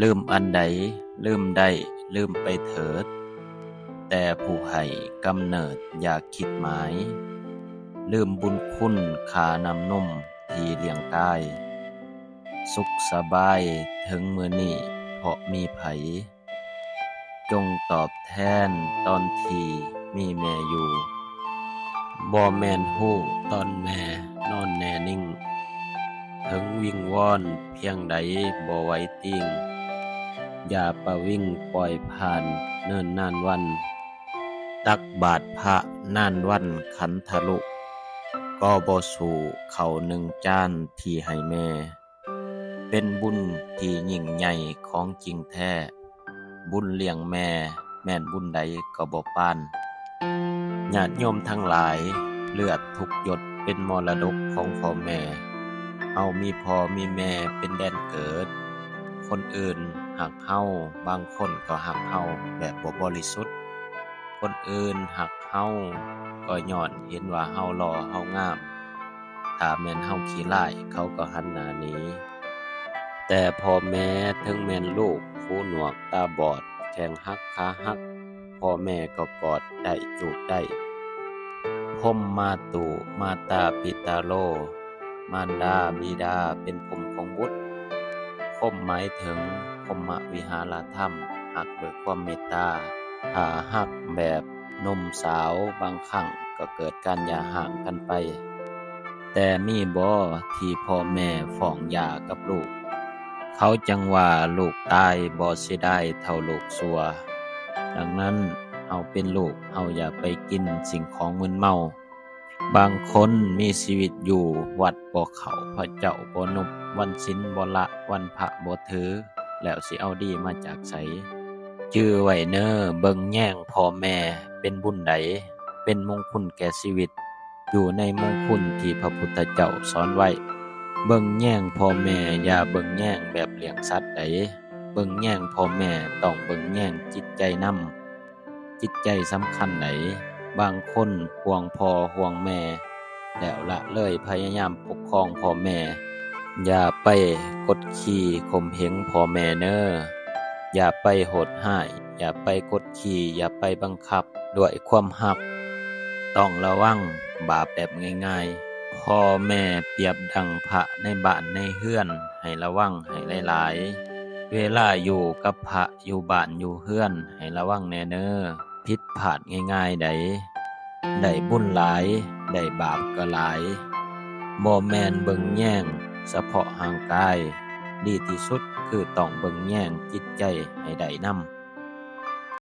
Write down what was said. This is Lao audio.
ລືມອັນໃດລືມໄດ້ລືມໄປເຖີດ, ແຕ່ຜູ້ໃຫ້ກຳເນີດຢ່າຄິດໝາຍ, ລືມບຸນຄຸນຄ່ານ້ຳນົມທີ່ລ້ຽງກາຍ. ສຸກສະບາຍເຖິງມື້ນີ້ເພາະມີໃຜ, ຈົ່ງຕອບແທນຕອນທີ່ມີແມ່ຢູ່. ບໍ່ແມ່ນຮູ້ຕອນແມ່ນອນແນ່ນິ່ງ, ເຖິງວິງວອນພຽງໃດບໍ່ໄຫວຕິ່ງ, ຢ່າປະວິງປ່ອຍຜ່ານເນີນນານວັນ, ຕັກບາດພະນານວັນຂັນທະລຸ, ກໍບໍ່ສູ້ເຂົ້າໜຶ່ງຈານທີ່ໃຫ້ແມ່. ເປັນບຸນທີ່ຍິ່ງໃຫຍ່ຂອງຈິງແທ້, ບຸນລ້ຽງແມ່ແມ່ນບຸນໃດກໍບໍ່ປານ. ຍາດໂຍມທັງຫຼາຍ, ເລືອດທຸກຢົດເປັນມໍລະດົກຂອງພໍ່ແມ່. ເຮົາມີພໍ່ມີແມ່ເປັນແດນເກີດ, ຄົນອື່ນຮັກເຮົາ, ບາງຄົນກໍຮັກເຮົາແບບບໍ່ບໍລິສຸດ. ຄົນອື່ນຮັກເຮົາກໍຍ້ອນເຫັນວ່າເຮົາຫຼໍ່ເຮົາງາມ, ຖ້າແມ່ນເຮົາຂີ້ລ້າຍເຂົາກໍຫັນໜ້າໜີ. ແຕ່ພໍ່ແມ່ເຖິງແມ່ນລູກຫູໜວກຕາບອດ, ແຂ້ງຫັກຂາຫັກ, ພໍ່ແມ່ກໍກອດໄດ້ຈູບໄດ້. ພົມມາຕຸມາຕາປິຕາໂລ, ມານດາບິດາເປັນພົມຂອງບຸດ. ພົມໝາຍເຖິງພົມມະວິຫາລະທຳ, ຮັກດ້ວຍຄວາມເມດຕາ. ຖ້າຮັກແບບໜຸ່ມສາວ, ບາງຄັ້ງກໍເກີດການຢ່າຮ້າງກັນໄປ. ແຕ່ມີບໍ່ທີ່ພໍ່ແມ່ຟ້ອງຢ່າກັບລູກ? ເຂົາຈັ່ງວ່າລູກຕາຍບໍ່ເສຍດາຍເທົ່າລູກຊົ່ວ. ດັ່ງນັ້ນ, ເຮົາເປັນລູກ, ເຮົາຢ່າໄປກິນສິ່ງຂອງມຶນເມົາ. ບາງຄົນມີຊີວິດຢູ່ວັດບໍ່ເຂົ້າ, ພະເຈົ້າບໍ່ນົບ, ວັນສິນບໍ່ລະ, ວັນພະບໍ່ຖື, ແລ້ວຊິເອົາດີມາຈາກໃສ? ຈື່ໄວ້ເນີ, ເບິ່ງແຍງພໍ່ແມ່ເປັນບຸນໃດ, ເປັນມົງຄຸນແກ່ຊີວິດ, ຢູ່ໃນມົງຄຸນທີ່ພະພຸດທະເຈົ້າສອນໄວ້. ເບິ່ງແຍງພໍ່ແມ່, ຢ່າເບິ່ງແຍງແບບລ້ຽງສັດໃດ. ເບິ່ງແຍງພໍ່ແມ່ຕ້ອງເບິ່ງແຍງຈິດໃຈນຳ. ຈິດໃຈສຳຄັນໃດ. ບາງຄົນຫ່ວງພໍ່ຫ່ວງແມ່ ແລ້ວລະເລີຍພະຍາຍາມປົກຄອງພໍ່ແມ່. ຢ່າໄປກົດຂີ່ຂົ່ມເຫງພໍ່ແມ່ເນີ. ຢ່າໄປໂຫດຮ້າຍ, ຢ່າໄປກົດຂີ່, ຢ່າໄປບັງຄັບດ້ວຍຄວາມຮັກ. ຕ້ອງລະວັງບາບແບບງ່າຍໆ. ພໍ່ແມ່ປຽບດັ່ງພະໃນບ້ານໃນເຮືອນ, ໃຫ້ລະວັງໃຫ້ຫຼາຍໆ. ເວລາຢູ່ກັບພະ ຢູ່ບ້ານຢູ່ເຮືອນໃຫ້ລະວັງແດ່ເນີ, ຜິດພາດງ່າຍໆໃດ. ໄດ້ບຸນຫຼາຍ ໄດ້ບາບກໍຫຼາຍ. ບໍ່ແມ່ນເບິ່ງແຍງສະເພາະຮ່າງກາຍ, ດີທີ່ສຸດຄືຕ້ອງເບິ່ງແຍງຈິດໃຈໃຫ້ໄດ້ນຳ.